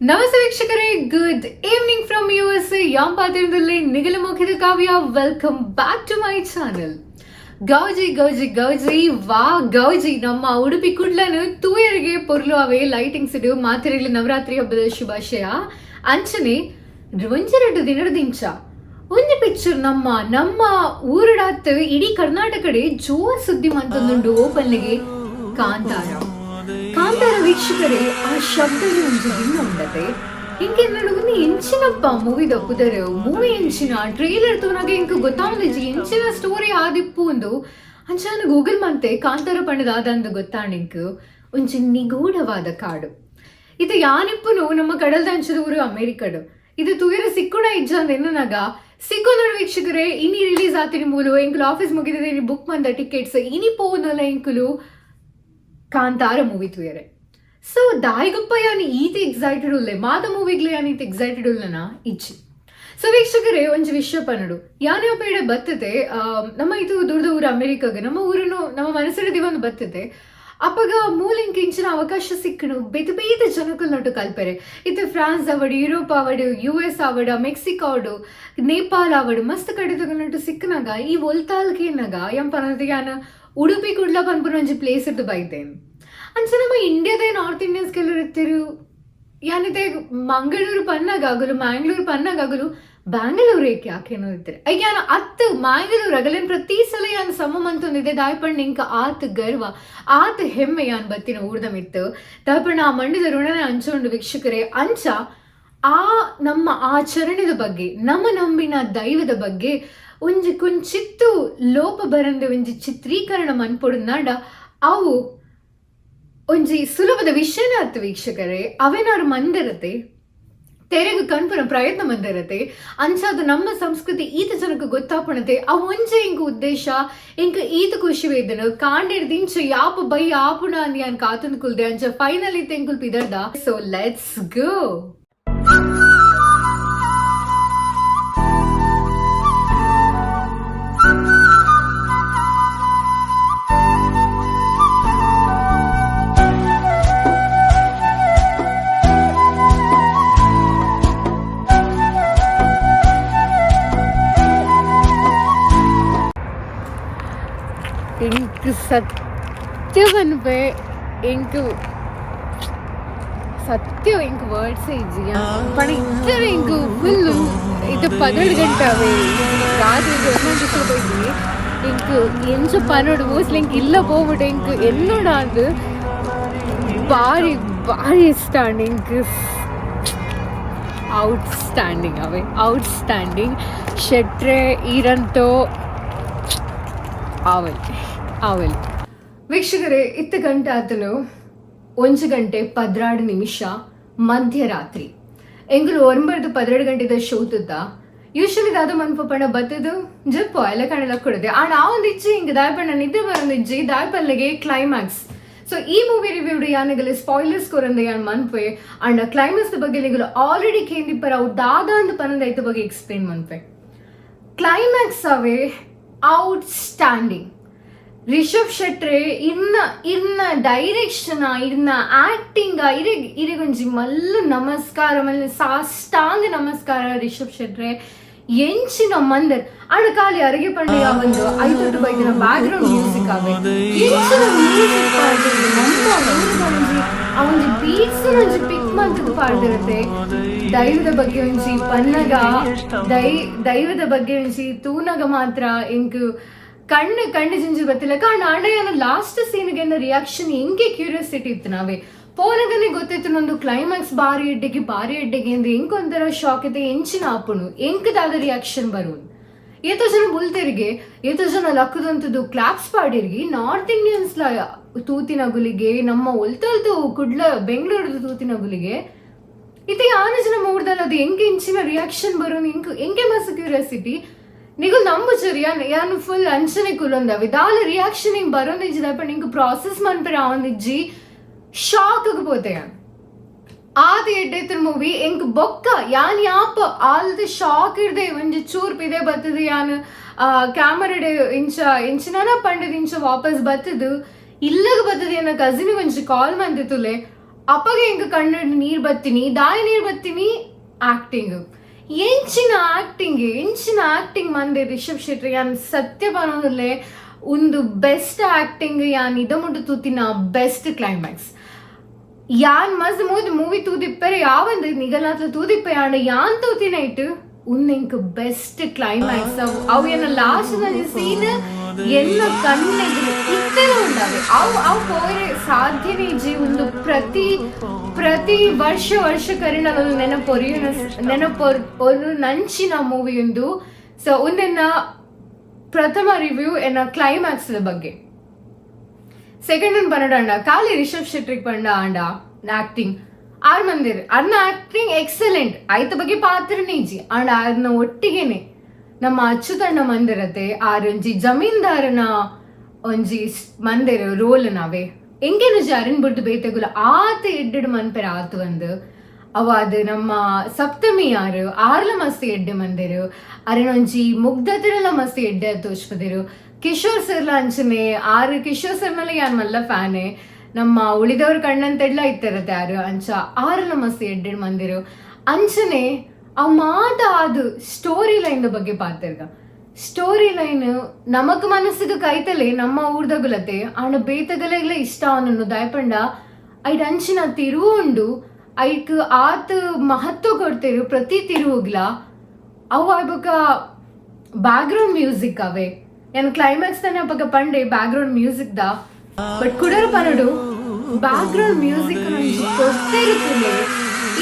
ನಮಸ್ತೆ ವೀಕ್ಷಕರೇ, good evening from US. ಯಾಂ ಪಾತಿರದಲ್ಲಿ ನಿಗಲ ಮುಖದ ಕಾವ್ಯ. Welcome back to my channel. ಗೌಜಿ ಗೌಜಿ ಗೌಜಿ, ವಾ ಗೌಜಿ! ನಮ್ಮ ಉಡುಪಿ ಕುಡ್ಲನು ತೂಯರಿಗೆ ಪೊರ್ಲು ಅವೇ ಲೈಟಿಂಗ್ಸ್ ಇಡು. ಮಾತೆರೆಗ್ಲ ನವರಾತ್ರಿ ಹಬ್ಬದ ಶುಭಾಶಯ. ಅಂಚನೆ ಒಂಜೆರಡು ದಿನದಿಂಚ ಒಂಜಿ ಪಿಕ್ಚರ್ ನಮ್ಮ ನಮ್ಮ ಊರುಡಾತ್ ಇಡೀ ಕರ್ನಾಟಕಡೆ ಜೋರ್ ಸುದ್ದಿ ಮಂತೊಂದುಂಡು. ಓಪನ್ಲಿಗೆ ಕಾಂತಾರ, ಕಾಂತಾರ. ವೀಕ್ಷಕರೇ, ಆ ಶಬ್ದ ಒಂಜಿ ದಿನ ಉಂಡತೆ ಹಿಂಗೆ ಒಂದು ಎಂಚಿನಪ್ಪ ಮೂವಿದ ಪುದರ್, ಮೂವಿ ಎಂಚಿನ, ಟ್ರೇಲರ್ ತೂನಾಗ ಇಂಕ್ ಗೊತ್ತಾವೊಂದಿಜ್ಜಿ ಎಂಚಿನ ಸ್ಟೋರಿ ಆದಿಪ್ಪು ಒಂದು. ಅಂಚಾನ ಗೂಗಲ್ ಮಂತೆ ಕಾಂತಾರ ಪಂಡದ ಆದಂದು ಗೊತ್ತಾಂಡ್ ಇಂಕ್. ಒಂಜಿ ನಿಗೂಢವಾದ ಕಾಡು ಇದು. ಯಾನಿಪ್ಪುನು ನಮ್ಮ ಕಡಲ್ದಂಚದ ಊರು ಅಮೇರಿಕಡು. ಇದು ತೂಯರ ಸಿಕ್ಕುಣ ಇಜ್ಜ ಅಂದ್ ಎನ್ನನಾಗ ಸಿಕ್ಕೊಂದೋಡು. ವೀಕ್ಷಕರೇ, ಇನಿ ರಿಲೀಸ್ ಆತಿನಿ ಮೂಲು ಎಂಕುಲು ಆಫೀಸ್ ಮುಗಿದಿದೆ, ಬುಕ್ ಮಂದ ಟಿಕೆಟ್ಸ್. ಇನಿ ಪೋವೊಂದುಲ್ಲ ಎಂಕುಲು ಕಾಂತಾರ ಮೂವಿ ತೂಯರೆ. ಸೊ ದಾಯಿಗಪ್ಪ ಯಾನ್ ಈತ್ ಎಕ್ಸೈಟೆಡ್ ಉಲ್ಲೆ? ಮಾದ ಮೂವಿಗ್ಲೆ ಯಾನ್ ಈತ್ ಎಕ್ಸೈಟೆಡ್ ಉಲ್ಲನ? ಇಜ್ಜಿ. ಸೊ ವೀಕ್ಷಕರೇ, ಒಂಜಿ ವಿಷಯ ಪನ್ನಡು. ಯಾನ್ ಪೇಡೆ ಬತ್ತದೆ ನಮ್ಮ ಇದು ದೂರದ ಊರು ಅಮೆರಿಕಾಗ, ನಮ್ಮ ಊರನ್ನು ನಮ್ಮ ಮನಸ್ಸಿನ ದಿವೊಂದು ಬತ್ತದೆ. ಅಪಗ ಮೂಲಿಂಕ್ ಇಂಚಿನ ಅವಕಾಶ ಸಿಕ್ಕನು ಬೇತೆ ಬೇತೆ ಜನಕುಲ್ ನಟ್ಟು ಕಲ್ಪೆರೆ. ಇತ್ತೆ ಫ್ರಾನ್ಸ್ ಆವಡ್, ಯುರೋಪ್ ಆವಡ್, ಯುಎಸ್ ಆವಡ್, ಮೆಕ್ಸಿಕೋ ಆವಡ್, ನೇಪಾಳ ಆವಡ್, ಮಸ್ತ್ ಕಡೆ ನಟ್ಟು ಸಿಕ್ಕನಾಗ ಈ ಒಲ್ತಾಲ್ಕೇನಾಗ ಎಂ ಪನದ ಯಾನ್ ಉಡುಪಿ ಕುಡ್ಲ ಪನ್ಪುನ ಒಂಜಿ ಪ್ಲೇಸ್ ಇದ್ದು ಬೈದೇನ್. ಅಂಚ ನಮ್ಮ ಇಂಡಿಯಾದ ನಾರ್ತ್ ಇಂಡಿಯನ್ಸ್ ಕೆಲವರು ಇರ್ತಿರು. ಯಾನಿತೆ ಮಂಗಳೂರು ಪನ್ನಾಗ ಆಗಲು, ಮ್ಯಾಂಗ್ಳೂರು ಪನ್ನಾಗ ಆಗಲು, ಬ್ಯಾಂಗ್ಳೂರ್ ಏಕೆ ಯಾಕೇನೋ ಇರ್ತಾರೆ. ಯಾನ ಅತ್ತು ಮ್ಯಾಂಗ್ಳೂರ್ ಅಗಲೇನ್ ಪ್ರತಿ ಸಲ ಯಾನ್ ಸಮ ಮಂತೊಂದಿದೆ. ದಾಯಪಣ್ಣ ಇಂಕ ಆತ್ ಗರ್ವ, ಆತ್ ಹೆಮ್ಮೆ ಯಾನ್ ಬತ್ತಿನ ಊರ್ದ ಮಿತ್ತು. ದಾಯಪಣ್ಣ ಆ ಮಂಡಿದ ಋಣನೆ ಅಂಚೊಂಡು ವೀಕ್ಷಕರೇ. ಅಂಚ ಆ ನಮ್ಮ ಆಚರಣೆದ ಬಗ್ಗೆ, ನಮ್ಮ ನಂಬಿನ ದೈವದ ಬಗ್ಗೆ ಒಂಜಿ ಕುಂಚಿತ್ತು ಲೋಪ ಬರಂದೆ ಒಂಜಿ ಚಿತ್ರೀಕರಣ ಮನ್ಪೊಡು. ಅವು ಒಂಜಿ ಸುಲಭದ ವಿಷಯನ ಅತ್ತು ವೀಕ್ಷಕರೇ. ಅವೇನಾರು ಮಂದಿರತೆ ತೆರೆಗೆ ಕಣ್ಪುನ ಪ್ರಯತ್ನ ಮಂದಿರತೆ. ಅಂಚಾದ ನಮ್ಮ ಸಂಸ್ಕೃತಿ ಈತ ಜನಕ್ಕೆ ಗೊತ್ತಾಪಣತೆ. ಅವು ಒಂಜೆ ಇಂಕ ಉದ್ದೇಶ. ಇಂಕ ಈತ ಖುಷಿ ವೇದನು ಕಾಂಡಿರ್ದಿಂಚ ಯಾಪ ಬೈ ಆಪುಣ ಅಂದ್ ಯಾನ್ ಕಾತಂದ್ ಕುಲ್ದೆ. ಅಂಚ ಫೈನಲಿ ತೆಂಕುಲ್ ಪಿದರ್ದ. So let's go. ಎಂಕ್ ಸತ್ಯ ಪನ್ಪೆ, ಎಂಕ್ ಸತ್ಯ ಎಂಕ್ ವರ್ಡ್ಸ್ ಇಜ್ಜಿ ಪಂಡ ಇತ್ತರೆ. ಎಂಕ್ ಫುಲ್ ಇದು 12 ಗಂಟೆ ಅವೇ ರಾತ್ರಿ 1 ಗಂಟೆ ಹೋಗಿ. ಎಂಕ್ ಎಂಚ ಪನೊಡು? ಮೋಸ್ಟ್ಲಿ ಎಂಕ್ ಇಲ್ಲ ಪೋಬಿಟ್ಟು ಎಂಕ್ ಎನ್ನೋಡ ಅದು ಬಾರಿ ಬಾರಿ ಇಷ್ಟ ಅಂಡ್ ಎಂಕ್ ಔಟ್ ಸ್ಟ್ಯಾಂಡಿಂಗ್ ಅವೇ, ಔಟ್ ಸ್ಟ್ಯಾಂಡಿಂಗ್. ಶೆಟ್ರೆ ಈರಂತೋ ಆವಲ್ ಆವಲ್. ವೀಕ್ಷಕರೇ, ಇತ್ತು ಗಂಟೆ ಆತನು 1 ಗಂಟೆ 12 ನಿಮಿಷ ಮಧ್ಯರಾತ್ರಿ. ಎಂಗುಲು ಒಂಬತ್ತು 12 ಗಂಟೆದ ಶೋ ತುತ್ತ. ಯೂಶಲಿ ದಾದ ಮನ್ಪ ಪಂಡ ಬತ್ತದು ಜಪ್ಪು ಎಲ್ಲ ಕಣಲ ಕೊಡದೆ. ಆಂಡ್ ಆ ಒಂದು ಇಜ್ಜಿ ಹಿಂಗೆ ದಾಯಪಣ್ಣ ನಿದ್ದೆ ಬರೋದು ಇಜ್ಜಿ. ದಾಯಪಲ್ಲಿಗೆ ಕ್ಲೈಮ್ಯಾಕ್ಸ್. ಸೊ ಈ ಮೂವಿ ರಿವ್ಯೂ ಯಾನಗಲೆ ಸ್ಪಾಯ್ಲರ್ಸ್ ಕೊರಂದ ಯಾನ್ ಮನ್ಪೆ. ಅಂಡ್ ಕ್ಲೈಮ್ಯಾಕ್ಸ್ ಬಗ್ಗೆ ನಿಗಲು ಆಲ್ರೆಡಿ ಕೇಂದಿಪ್ಪರ, ಅವು ದಾದ ಅಂದ್ ಪನಂದ ಐತ ಬಗ್ಗೆ ಎಕ್ಸ್ಪ್ಲೇನ್ ಮನ್ಪೆ. ಕ್ಲೈಮ್ಯಾಕ್ಸ್ ಅವೇ ಔಟ್ ಸ್ಟ್ಯಾಂಡಿಂಗ್. ರಿಷಬ್ ಶೆಟ್ರೆ ಇರ್ನ ಇರ್ನ ಡೈರೆಕ್ಷನ್, ಇರ್ನ ಆಕ್ಟಿಂಗ್, ಇರೆ ಇರೆಗೊಂಜಿ ಮಲ್ಲ ನಮಸ್ಕಾರ, ಮಲ್ಲ ಸಾಷ್ಟಾಂಗ ನಮಸ್ಕಾರ ರಿಷಬ್ ಶೆಟ್ರೆ. ಎಂಚಿನ ಮಂದರ್ ಅಣ ಖಾಲಿ ಅರಗೆ ಪಂಡೆಯ ಒಂದು ಐತೊಟ್ಟು ಬೈದಿನ ಬ್ಯಾಕ್ ಗ್ರೌಂಡ್ ಮ್ಯೂಸಿಕ್ ಆವೆ. ಎಂಚಿನ ಮ್ಯೂಸಿಕ್ ಪಾಡ್ದಿರು! ನಮ್ಮ ಊರುದ ಒಂಜಿ ಆ ಒಂಜಿ ಬೀಟ್ಸ್ ಒಂಜಿ ಪಿಕ್ ಮಂತದ ಪಾಡ್ದಿರುತ್ತೆ. ದೈವದ ಬಗ್ಗೆ ಒಂಜಿ ಪನ್ನಗ, ದೈವದ ಬಗ್ಗೆ ಒಂಜಿ ತೂನಗ ಮಾತ್ರ ಎಂಕ್ ಕಣ್ಣು ಕಣ್ಣು ಜಿಂಜಿ ಬತ್ತಿಲ್ಲ. ಕಾರಣ ಅಣ್ಣಯ್ಯನ ಲಾಸ್ಟ್ ಸೀನ್ಗೆ ರಿಯಾಕ್ಷನ್ ಹೆಂಗೆ ಕ್ಯೂರಿಯಾಸಿಟಿ ಇತ್ತು. ನಾವೇ ಪೋನಗನೆ ಗೊತ್ತಿತ್ತು ನೊಂದು ಕ್ಲೈಮ್ಯಾಕ್ಸ್ ಬಾರಿ ಎಡ್ಡೆಗೆ ಬಾರಿ ಎಡ್ಡೆಗೆ ಅಂದ್ರೆ ಎಂಕ್ ಒಂಥರ ಶಾಕ್ ಇದೆ. ಎಂಚಿನ ಆಪುಣು, ಎಂಕದಾದ ರಿಯಾಕ್ಷನ್ ಬರುವುದು? ಏತೋ ಜನ ಬುಲ್ತೆರಿಗೆ, ಏತೋ ಜನ ಲಕ್ಕದಂತದ್ದು ಕ್ಲಾಪ್ಸ್ ಪಾಡಿರ್ಗಿ. ನಾರ್ತ್ ಇಂಡಿಯನ್ಸ್ ತೂತಿನ ಗುಲಿಗೆ, ನಮ್ಮ ಒಲ್ತಲ್ತು ಕುಡ್ಲ ಬೆಂಗಳೂರದ ತೂತಿನ ಗುಲಿಗೆ ಇತ್ತೆ ಯಾನ ಜನ ಮೂಡ್ದಲ್ಲ. ಅದು ಹೆಂಗೆ ಇಂಚಿನ ರಿಯಾಕ್ಷನ್ ಬರೋನು ಎಂಕ್ ಎಂಕೆ ಮಸ್ತ್ ಕ್ಯೂರಿಯಾಸಿಟಿ. ನಿಗುಲ್ ನಂಬುಚರ್, ಯಾನ್ ಯಾನ್ ಫುಲ್ ಅಂಚನೆ ಕುಲೊಂದವಿ. ದಾಲ ರಿಯಾಕ್ಷನ್ ಹಿಂಗ್ ಬರೋಂದಿಜ್ಜಿ ದಪ್ಪ ನಿಂಗೆ ಪ್ರಾಸೆಸ್ ಮನ್ಪೆರೆ ಆವೊಂದಿಜ್ಜಿ. ಶಾಕ್ ಪೋತೆ ಯಾನ್. ಆದ ಎಡ್ಡೆತ್ತಿನ ಮೂವಿ ಎಂಕ್. ಬೊಕ್ಕ ಯಾನ್ ಯಾಪ ಆಲ್ದ ಶಾಕ್ ಇರ್ದೆ ಒಂಜಿ ಚೂರ್ ಪಿದೆ ಬತ್ತದು. ಯಾನ್ ಕ್ಯಾಮರಡ್ ಇಂಚ ಇಂಚಿನ ಪಂಡದ ಇಂಚ ವಾಪಸ್ ಬತ್ತದು ಇಲ್ಲಗ ಬತ್ತದು. ಎನ್ನ ಕಸಿನ್ ಒಂಜಿ ಕಾಲ್ ಮಂದಿತ್ತುಲೆ. ಅಪಗ ಎಂಕ್ ಕಣ್ಣು ನೀರ್ ಬತ್ತೀನಿ. ದಾಯ ನೀರ್ ಬತ್ತೀನಿ? ಆಕ್ಟಿಂಗ್. ಎಂಚಿನ ಆಕ್ಟಿಂಗ್, ಎಂಚಿನ ಆಕ್ಟಿಂಗ್ ಮಂದೆ ರಿಷಬ್ ಶೆಟ್ಟಿ! ಯಾನ್ ಸತ್ಯ ಪನೊಂದುಲ್ಲೆ, ಒಂದು ಬೆಸ್ಟ್ ಆಕ್ಟಿಂಗ್ ಯಾನ್ ಇದ ಮುಟ್ಟು ತೂತಿನ. Best climax. ಯಾನ್ ಮಸ್ತ್ ಮೂದ್ ಮೂವಿ ತೂದಿಪ್ಪರೆ ಯಾವಂದು, ನಿಗಲಾತ್ಲ ತೂದಿಪ್ಪೆ. ಆಂಡ ಯಾನ್ ತೂತಿನ ಇಟ್ಟು ಉಂದೆಂಕ್ ಬೆಸ್ಟ್ ಕ್ಲೈಮ್ಯಾಕ್ಸ್. ಅವು ಅವು ಎನ್ನ ಲಾಸ್ಟ್ ಸೀನ್ ಎನ್ನ ಕಣ್ಣೆದುರು ಇತ್ತೆಲ ಉಂಡವೆ. ಅವು ಅವು ಪೋಯರೆ ಸಾಧ್ಯನೇ ಇಜ್ಜಿ. ಒಂದು ಪ್ರತಿ ಪ್ರತಿ ವರ್ಷ ವರ್ಷ ಕರಿನ ನೆನಪೊರಿಯುನ ನೆನಪೊರ್ ಒಂದು ನಂಚಿನ ಮೂವಿ ಒಂದು. ಸೊ ಒಂದೆನ್ನ ಪ್ರಥಮ ರಿವ್ಯೂ ಎನ್ನ ಕ್ಲೈಮ್ಯಾಕ್ಸ್ ಬಗ್ಗೆ. ಸೆಕೆಂಡ್ ಒನ್ ಪನ್ನಡ, ಖಾಲಿ ರಿಷಬ್ ಶೆಟ್ಟಿಗೆ ಪಂಡ ಆಂಡ ಆಕ್ಟಿಂಗ್ ಆರ್ ಮಂದಿರ್ ಅರ್ನ ಆಕ್ಟಿಂಗ್ ಎಕ್ಸಲೆಂಟ್. ಆಯ್ತ ಬಗ್ಗೆ ಪಾತ್ರನೇ ಇಜ್ಜಿ. ಆಂಡ ಅರ್ನ ಒಟ್ಟಿಗೆನೆ ನಮ್ಮ ಅಚ್ಚುತಣ್ಣ ಮಂದಿರತೆ. ಆರೊಂಜಿ ಜಮೀನ್ದಾರನ ಒಂಜಿ ಮಂದಿರ ರೋಲ್ ನಾವೇ ಎಂಗೇನು ಜಾರಿನ್ ಬುಡ್ದು ಬೇತೆಗುಲ ಆತ ಎಡ್ಡೆಡ್ ಮನ್ಪೆರ ಆತು ಒಂದು. ಅವ ಅದು ನಮ್ಮ ಸಪ್ತಮಿ ಯಾರು ಆರ್ಲ ಮಸ್ತ್ ಎಡ್ಡೆ ಮಂದಿರು. ಅರೆನೊಂಜಿ ಮುಗ್ಧತೆರೆಲ್ಲ ಮಸ್ತ್ ಎಡ್ಡೆ ತೋಚ್ಪದಿರು. ಕಿಶೋರ್ ಸರ್ಲ ಅಂಚನೆ. ಆರು ಕಿಶೋರ್ ಸರ್ನಲ್ಲಿ ಯಾನ್ ಮಲ್ಲ ಫ್ಯಾನೆ. ನಮ್ಮ ಉಳಿದವರು ಕಣ್ಣಂತೆಡ್ಲ ಇತ್ತಿರತ್ತೆ ಆರು. ಅಂಚ ಆರ್ಲ ಮಸ್ತ್ ಎಡ್ಡೆ ಮಂದಿರು. ಅಂಚನೆ ಆ ಮಾತ ಅದು ಸ್ಟೋರಿ ಲೈನ್ ಬಗ್ಗೆ ಪಾತಿರ್ಗ. ಸ್ಟೋರಿ ಲೈನ್ ನಮಕ್ ಮನಸ್ಸಿಗೆ ಕೈತಲೆ ನಮ್ಮ ಊರ್ದಗುಲತೆ. ಆಂಡ ಬೇತಗಲೆಗ್ಲ ಇಷ್ಟ ಅವನನ್ನು. ದಾಯಪಂಡ ಐಟ್ ಅಂಚಿನ ತಿರುವು ಉಂಡು. ಐಕ್ ಆತ್ ಮಹತ್ವ ಕೊಡ್ತೇರು ಪ್ರತಿ ತಿರುವುಗ್ಲ. ಅವು ಆಯ್ಬೊಕ ಬ್ಯಾಕ್ಗ್ರೌಂಡ್ ಮ್ಯೂಸಿಕ್ ಅವೇ. ಯಾನ್ ಕ್ಲೈಮ್ಯಾಕ್ಸ್ ತಾನೆ ಅಪಗ ಪಂಡೆ background music the. But ಕುಡರ್ ಪನಡು, background music ಕೊಡ್ತೇರುತ್ತಲೆ.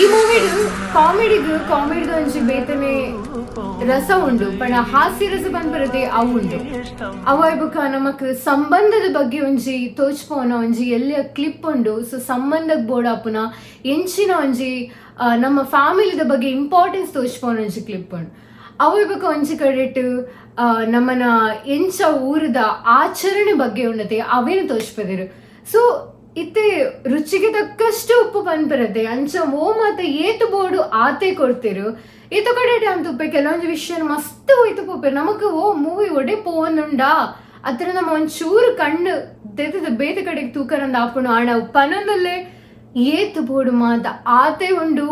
ಈ ಮೂವಿಡ್ ಕಾಮಿಡಿಗ್ ಕಾಮಿಡಿದ ಒಂಜಿ ಬೇತನೆ ರಸ ಉಂಡು. ಪಂಡ ಹಾಸ್ಯ ರಸ ಪನ್ಪರತೆ ಅವು ಉಂಡು. ಅವು ಆಯ್ಬೊಕ ನಮಕ್ ಸಂಬಂಧದ ಬಗ್ಗೆ ಒಂಜಿ ತೋಚ್ಪೋನ ಒಂಜಿ ಎಲ್ಲಿಯ ಕ್ಲಿಪ್ ಉಂಡು. ಸೊ ಸಂಬಂಧಕ್ಕೆ ಬೋಡಾಪುನ ಎಂಚಿನ ಒಂಜಿ ನಮ್ಮ ಫ್ಯಾಮಿಲಿದ ಬಗ್ಗೆ ಇಂಪಾರ್ಟೆನ್ಸ್ ತೋಚ್ಪೋನ ಒಂಜಿ ಕ್ಲಿಪ್ ಉಂಡು. ಅವು ಬೊಕ ಒಂಜಿ ಕಡೆಟ್ ನಮ್ಮನ ಎಂಚ ಊರದ ಆಚರಣೆ ಬಗ್ಗೆ ಉಂಡತೆ, ಅವೇನು ತೋಚ್ಪದಿರು. ಸೊ ಇತ್ತೆ ರುಚಿಗೆ ತಕ್ಕಷ್ಟು ಉಪ್ಪು ಪನ್ಪರತೆ. ಅಂಚ ಓ ಮಾತ ಏತು ಬೋಡು ಆತೆ ಕೊಡ್ತಿರು. ಏತು ಕಡೆ ಅಂತ ಕೆಲವೊಂದು ವಿಷಯ ಮಸ್ತ್ ಹೋಯ್ತು ಪೋಪೆರ್. ನಮಕ್ ಓ ಮೂವಿ ಒಡೆ ಪೋವೊಂದುಂಡಾ ಅತ್ರ ನಮ್ಮ ಒಂಚೂರು ಕಣ್ಣು ದೆತ್ತದ ಬೇತೆ ಕಡೆಗೆ ತೂಕರಂದ ಆಪುಣು. ಆಣ ಪನೊಂದಲ್ಲೇ ಏತು ಬೋಡು ಮಾತ ಆತೆ ಉಂಡು.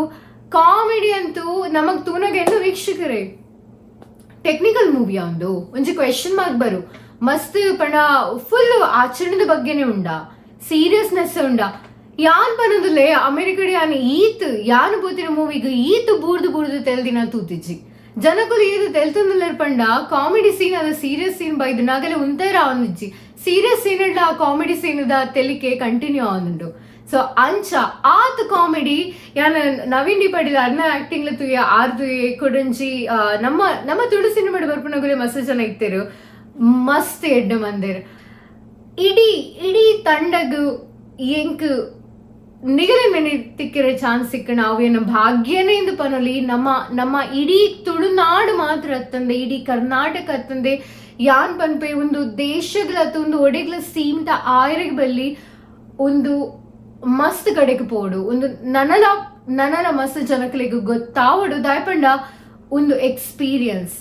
ಕಾಮಿಡಿ ಅಂತೂ ನಮಗ್ ತೂನಗ ಎನ್ನು ವೀಕ್ಷಕರೇ, ಟೆಕ್ನಿಕಲ್ ಮೂವಿ ಒಂದು ಒಂಜಿ ಕ್ವೆಶನ್ ಮಾರ್ಕ್ ಬರು. ಮಸ್ತ್ ಪಂಡ ಫುಲ್ ಆಚರಣೆದ ಬಗ್ಗೆನೆ ಉಂಡ, ಸೀರಿಯಸ್ನೆಸ್ ಉಂಡ. ಯಾನ್ ಪನೊಂದುಲ್ಲೆ, ಅಮೆರಿಕಡ್ ಯಾನ್ ಈತ್ ಯಾನ್ ಪೋತಿನ ಮೂವಿಗ್ ಈತ್ ಬೂರ್ದು ಬೂರ್ದು ತೆಲ್ದಿನ ತೂತಿಜ್ಜಿ. ಜನಕುಲು ಏದು ತೆಲ್ತೊಂದುಲ್ಲೆರ್ ಪಂಡ, ಕಾಮಿಡಿ ಸೀನ್ ಅದ ಸೀರಿಯಸ್ ಸೀನ್ ಬೈದು ನಾಗಲೆ ಉಂತೇರ ಆವೊಂದಿಜ್ಜಿ. ಸೀರಿಯಸ್ ಸೀನ್ ಆ ಕಾಮಿಡಿ ಸೀನ್ the ತೆಲಿಕೆ continue ಆವೊಂದುಂಡು. So ಅಂಚ ಆತ್ ಕಾಮಿಡಿ. ಯಾನ್ ನವೀನ್ ಡಿ ಪಡಿಲ ಅರ್ನ ಆಕ್ಟಿಂಗ್ ತೂಯ, ಆರ್ ತುಯೆ. ಕೊಡಂಜಿ ನಮ್ಮ ನಮ್ಮ ತುಳು ಸಿನಿಮಾ ಬರ್ಪುನಗುಲೆ ಮಸ್ತ್ ಜನ ಇತ್ತೆರು, ಮಸ್ತ್ ಎಡ್ಡೆ ಮಂದೆರ್. ಇಡೀ ಇಡೀ ತಂಡಗು ಎಂಕ್ ನಿಗಲೆ ನೆನೆ ತಿಕ್ಕಿರ ಚಾನ್ಸ್ ಸಿಕ್ಕಣ ಅವೇನು ಭಾಗ್ಯನೇ ಇಂದು ಪನೊಲಿ. ನಮ್ಮ ನಮ್ಮ ಇಡೀ ತುಳುನಾಡು ಮಾತ್ರ ಅತ್ತಂದೆ, ಇಡೀ ಕರ್ನಾಟಕ ಅತ್ತಂದೆ, ಯಾನ್ ಪನ್ಪೆ ಒಂದು ದೇಶಗಳ ಒಂದು ಒಡೆಗ್ಲ ಸೀಮಿತ ಆಯರಿಗೆ ಬಲ್ಲಿ ಒಂದು ಮಸ್ತ್ ಕಡೆಗೆ ಪೋಡು. ಒಂದು ನನಲ ನನಲ ಮಸ್ತ್ ಜನಕಲಿಗೆ ಗೊತ್ತಾವಡು. ದಾಯಪಂಡ ಒಂದು ಎಕ್ಸ್ಪೀರಿಯನ್ಸ್,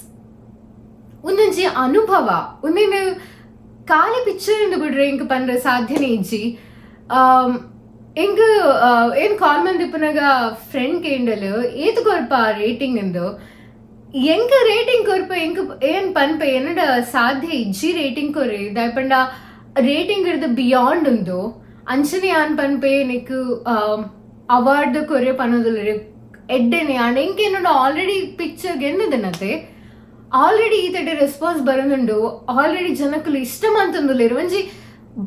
ಒಂದೊಂಜಿ ಅನುಭವ. ಒಂದೇನು ಖಾಲಿ ಪಿಕ್ಚರ್ ಇಂದು ಬಿಡ್ರೆ ಎಂಕ್ ಪನ್ರೆ ಸಾಧ್ಯನೇ ಇಜ್ಜಿ. ಎಂಕ್ ಏನ್ ಕಾಲ್ ಮಂದಿಪ್ಪನಾಗ ಫ್ರೆಂಡ್ ಕೇಂಡಲ್, ಏತ್ ಕೊರ್ಪ ರೇಟಿಂಗ್ ಎಂದು. ಎಂಕ್ ರೇಟಿಂಗ್ ಕೊರ್ಪ ಎಂಕ್ ಏನ್ ಪನ್ಪ, ಏನಡ ಸಾಧ್ಯ ಇಜ್ಜಿ ರೇಟಿಂಗ್ ಕೊರ್ರೆ. ದಾಯಪಂಡ ರೇಟಿಂಗ್ ಇರ್ದು ಬಿಯಾಂಡ್ ಉಂದು. ಅಂಚನೆ ಯಾನ್ ಪನ್ಪೆ, ನೆಕ್ ಅವಾರ್ಡ್ ಕೊರ್ರೆ ಪನೋದಿಲ್ಲ, ಎಡ್ಡೆನೆ. ಆಂಡ ಎಂಕ್ ಏನೋಡ ಆಲ್ರೆಡಿ ಪಿಕ್ಚರ್ ಗೆನ್ನದನತೆ. ಆಲ್ರೆಡಿ ಈ ತಡೆ ರೆಸ್ಪಾನ್ಸ್ ಬರೋದುಂಡು. ಆಲ್ರೆಡಿ ಜನಕ್ಕಲು ಇಷ್ಟ ಮಂತೊಂದುಲ್ಲೆರ್. ಒಂಜಿ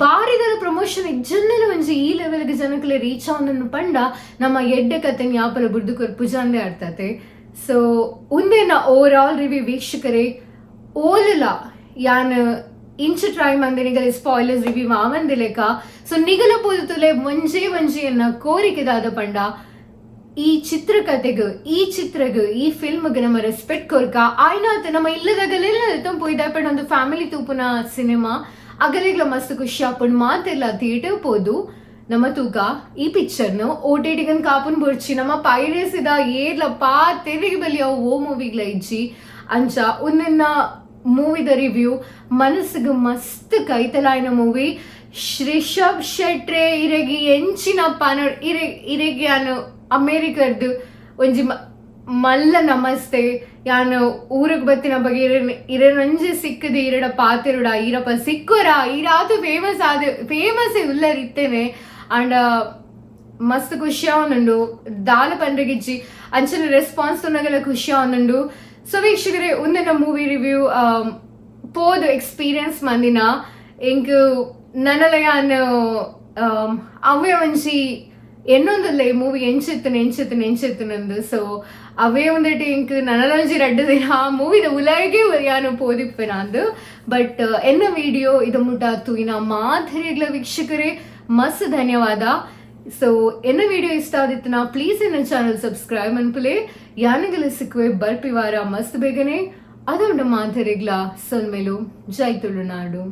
ಬಾರಿದಲ ಪ್ರಮೋಷನ್ ಇಜ್ಜಂದೆಲ ಒಂಜಿ ಈ ಲೆವೆಲ್ಗೆ ಜನಕ್ಕಲು ರೀಚ್ ಆವೊಂದುಂಡು ಪಂಡ, ನಮ್ಮ ಎಡ್ಡೆ ಕತೆ ಯಾಪಲ ಬುಡ್ದು ಕೊರ್ಪುಜಾಂದೆ ಅರ್ಥತೆ. ಸೊ ಉಂದೆನ over all review ವೀಕ್ಷಕರೇ. ಓಲುಲ ಯಾನ್ ಇಂಚ ಟ್ರೈ ಮಂದೆ ನಿಗಲ ಸ್ಪಾಯ್ಲರ್ಸ್ ರಿವ್ಯೂ ಆವಂದಿಲೆಕ. ಸೊ ನಿಗಲ ಪೋದುತುಲೆ ಒಂಜೇ ಒಂಜಿ ಎನ್ನ ಕೋರಿಕೆದಾದ ಪಂಡ, ಈ ಚಿತ್ರಕಥೆಗ್, ಈ ಚಿತ್ರಗ್, ಈ ಫಿಲ್ಮ್ಗ್ ನಮ್ಮ ರೆಸ್ಪೆಕ್ಟ್ ಕೊರ್ಕ. ಆಯ್ನಾತ್ ನಮ್ಮ ಇಲ್ಲದಗಲೆಲ್ಲ ಪೋಯ್ದ ಪಂಡ ಒಂದು ಫ್ಯಾಮಿಲಿ ತೂಪುನ ಸಿನಿಮಾ. ಅಗಲೆಗ್ಲ ಮಸ್ತ್ ಖುಷಿ ಆಪುಂಡು. ಮಾತೆಲ್ಲ ಥಿಯೇಟರ್ ಪೋದು ನಮ್ಮ ತೂಕ ಈ ಪಿಕ್ಚರ್ನು. ಓಟಿಟಿಗನ್ ಕಾಪುನ್ ಬೊಡ್ಚಿ. ನಮ್ಮ ಪೈರಸಿದ ಏರ್ಲ ಪಾ ತೆರಿಗೆ ಬಲಿ ಅವು ಓ ಮೂವಿಗ್ಲ ಇಜ್ಜಿ. ಅಂಚ ಉಂದೆನ್ನ ಮೂವಿದ ರಿವ್ಯೂ. ಮನಸ್ಸಿಗೆ ಮಸ್ತ್ ಕೈತಲಾಯಿನ ಮೂವಿ. ಶ್ರೀಷಬ್ ಶೆಟ್ರೆ, ಇರೆಗಿ ಎಂಚಿನ ಪನ ಇರೆ ಇರೆಗ್ ಯಾನು ಅಮೇರಿಕರ್ದು ಒಂಜಿ ಮಲ್ಲ ನಮಸ್ತೆ. ಯಾನು ಊರಿಗೆ ಬತ್ತಿನ ಬಗ್ಗೆ ಇರೆನೊಂಜಿ ಸಿಕ್ಕದು ಇರಡ ಪಾತೆರುಡ, ಈರಪ್ಪ ಸಿಕ್ಕುರ. ಈರಾತು ಫೇಮಸ್ ಆದ, ಫೇಮಸ್ ಉಲ್ಲರ್ ಇತ್ತೇನೆ. ಅಂಡ್ ಮಸ್ತ್ ಖುಷಿ ಆವೊಂದುಂಡು, ದಾಲ ಪನ್ರೆಗಿಜ್ಜಿ. ಅಂಚನೆ ರೆಸ್ಪಾನ್ಸ್ ತೂನಗಲ ಖುಷಿ ಆವೊಂದುಂಡು. ಸೊ ವೀಕ್ಷಕರೇ, ಉಂದೆನ ಮೂವಿ ರಿವ್ಯೂ ಪೋದು ಎಕ್ಸ್ಪೀರಿಯನ್ಸ್ ಮಂದಿನ ಎಂಕ್ ನನಲ ಯಾನ್ ಅವೇ ಒಂಜಿ ಎನ್ನೊಂದುಲ್ಲ, ಈ ಮೂವಿ ಎಂಚಿತ್ತನ ಎಂಚಿತ್ತನ ಎಂಚಿತ್ತನಂದು. ಸೊ ಅವೇ ಒಂದೆಟ್ ಎಂಕ್ ನನಲ ಒಂಜಿ 2 ದಿನ ಆ ಮೂವಿದ ಉಲಾಯಿಗೆ ಯಾನು ಪೋದಿಪ್ಪೆನಾಂದು. ಬಟ್ ಎನ್ನ ವಿಡಿಯೋ ಇದು ಮುಟ ತೂಯಿನ ಮಾಧುರ್ಯಗ್ಲ ವೀಕ್ಷಕರೇ, ಮಸ್ತ್ ಧನ್ಯವಾದ. ಸೊ ಎನ್ನ ವಿಡಿಯೋ ಇಷ್ಟ ಆದಿತ್ತನ ಪ್ಲೀಸ್ ಎನ್ನ ಚಾನಲ್ ಸಬ್ಸ್ಕ್ರೈಬ್ ಅನ್ಪುಲೆ. ಯಾನಗಲ ಸಿಕ್ಕುವೆ ಬರ್ಪಿ ವಾರ ಮಸ್ತ್ ಬೇಗನೆ. ಅದೊಂಡು ಮಾಧುರ್ಯಗ್ಲ ಸೊಲ್ಮೆಲು. ಜೈ ತುಳುನಾಡು.